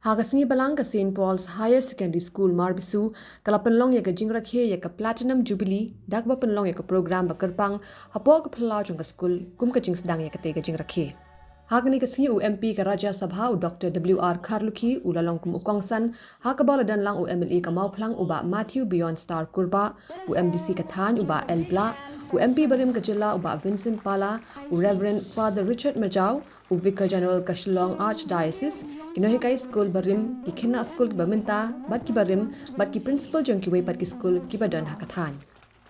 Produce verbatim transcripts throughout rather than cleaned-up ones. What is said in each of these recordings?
Ha ka sngi Balang, ka St Paul's Higher Secondary School, Marbisu, ka la pynlong ïa ka jingrakhe ïa ka Platinum Jubilee da kaba pynlong ïa ka program ba kyrpang hapoh ka phyllaw jong ka skul kum ka jingsdang ïa katei ka jingrakhe. Ha kane ka sngi u M P ka Rajya Sabha, u Doctor W R Kharlukhi, u la long kum u kongsan, ha kaba la don lang u M L A ka Mawphlang, u Bah Matthew Beyond Star Kurbah, u M D C ka thaiñ, u Bah L Blah, u M P barim ka jylla, u Bah Vincent Pala, u Reverend Father Richard Majaw, u Vicar General ka Shillong Archdiocese, ki nonghikai skul barim, ki khynnah skul kiba mynta bad kiba rim, bad ki principal jong kiwei pat ki skul kiba don ha ka thaiñ.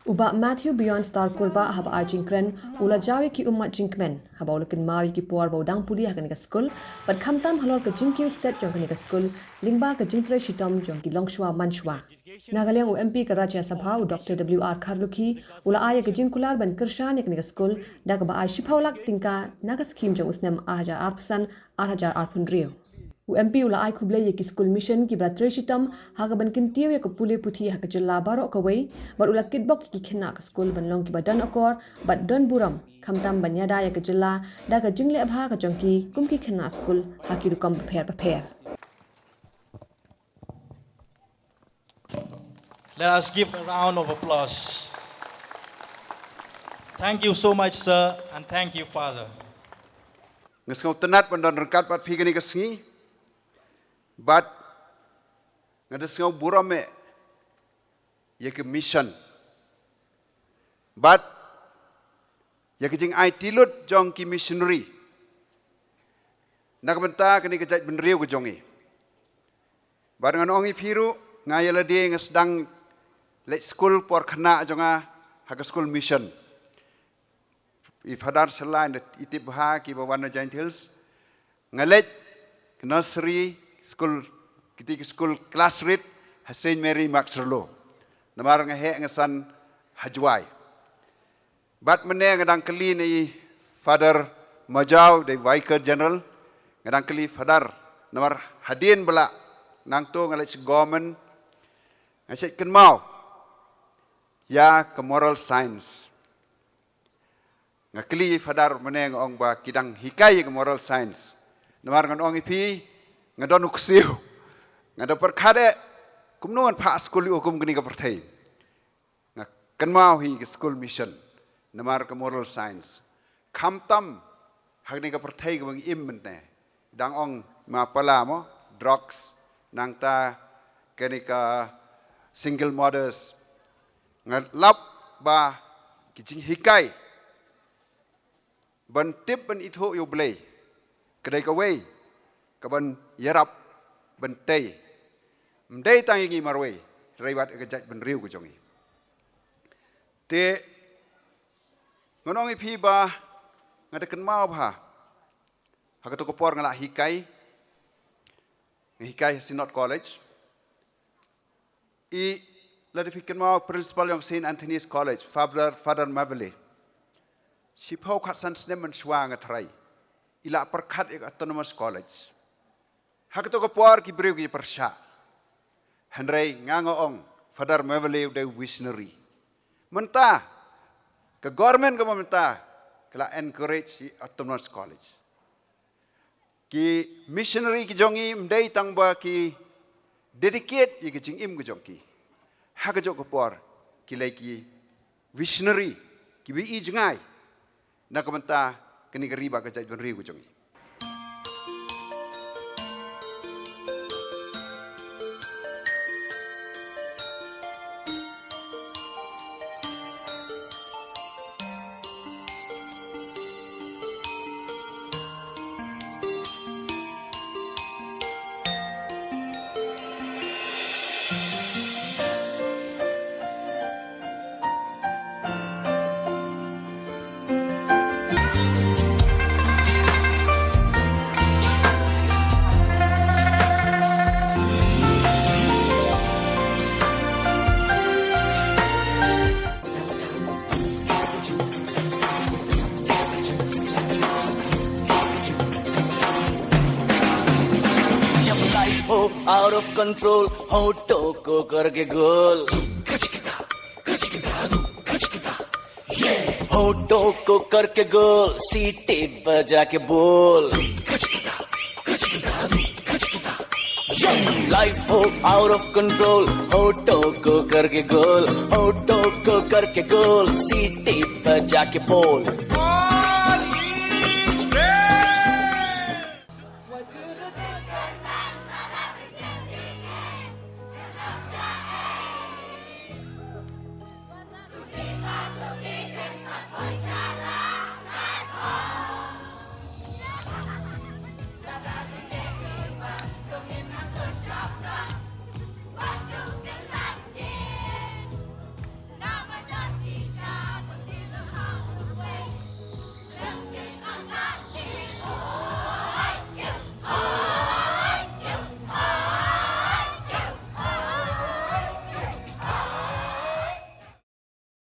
U Bah Matthew Beyond Star Kurbah, haba ai jingkren, u la jaw ïa ki ummat jingkmen haba u la kynmaw ïa ki por ba u dang pule ha kane ka skul, bad khamtam halor ka jingkiew stet jong kane ka skul lyngba ka jingtrei shitom jong ki longshuwa mansuwa. Na ka liang u M P ka Rajya Sabha, u Doctor W R Kharlukhi, u la ai ïa ka jingkular ban kyrshan ïa kane ka skul da kaba ai shiphew lak tyngka na ka skhim jong u snem ar hajar arphew san, ar hajar arphew hynriew. U M P u la ai khublei ïa ki skul mission kiba la trei shitom ha kaban kyntiew ïa ka pule puthi ha ka jylla baroh kawei, bad u la kitbok ïa ki khynnah ka skul ban long kiba don akor bad don burom, khamtam ban ïada ïa ka jylla da ka jingleh bha ka jong ki kum ki khynnah skul ha ki rukom bapher bapher. Let us give a round of applause. Thank you so much, sir, and thank you, Father. Nga sngewtynnat ban don ryngkat bad phi kane ka sngi. Bad nga da sngew burom eh ïa ka mission. Bad ïa ka jingai tilut jong ki missionary na ka bynta kane ka jaitbynriew ka jong ngi. Bad ngan ong ïa phi ruh, nga ïa lade nga sdang leit skul por khynnah jong nga ha ka skul mission. I Father Shalai da i tip bha kiba wan na Jaintia Hills. Nga leit nursery skul, kiti ki skul class rit ha Saint Mary Max Relo. Namar nga heh nga san ha Jwai. Bad mynne nga dang kylli na i Father Majaw, da i Vicar General, nga dang kylli Father, namar hadien ba la nangto nga leit sha government, nga shait kynmaw ïa ka moral science. Nga kylli Father mynne nga ong ba ki dang hikai ïa ka moral science. Namar ngan ong ïa phi, nga don u ksiew. Nga da pyrkhat eh kumno ngan phah skul ïa u kum kane ka pyrthei. Nga kynmaw hi ka skul mission namar ka moral science. Khamtam ha kane ka pyrthei kaba ngi im mynne, dang ong ma pala mo, drugs, nangta kane ka single mothers. Nga lap ba ki jinghikai ban tip ban ithuh ïa U Blei ka dei kawei kaban ïarap ban tei, ym dei tang ïa ngi marwei, hynrei wat ïa ka jaitbynriew ka jong ngi. Te ngan ong ïa phi ba nga da kynmaw bha ha kato ka por nga la hikai, nga hikai ha Synod College. I lada phi kynmaw principal jong Saint Anthony's College, Father, Father Mavele, shiphew khatsan snem mynshuwa nga tharai i la pyrkhat ïa ka Autonomous College. Ha kato ka por ki briew ki pyrshah. Hynrei nga nga ong Father Mavele u dei u visionary. Mynta ka government kaba mynta ka la encourage ïa Autonomous College. Ki missionary ki jong ngi ym dei tang ba ki dedicate ïa ka jingim ka jong ki. Ha kajuh ka por ki lei ki visionary, kiba i jngai na ka bynta kane ka ri bad ka jaitbynriew ka jong ngi. जब लाइफ हो आउट ऑफ कंट्रोल, होठों को करके गोल। होठों को करके गोल, सीटी बजा के बोल। Life हो out of control, हो तो को करके गोल, हो तो को करके गोल, सीटी बजा के बोल।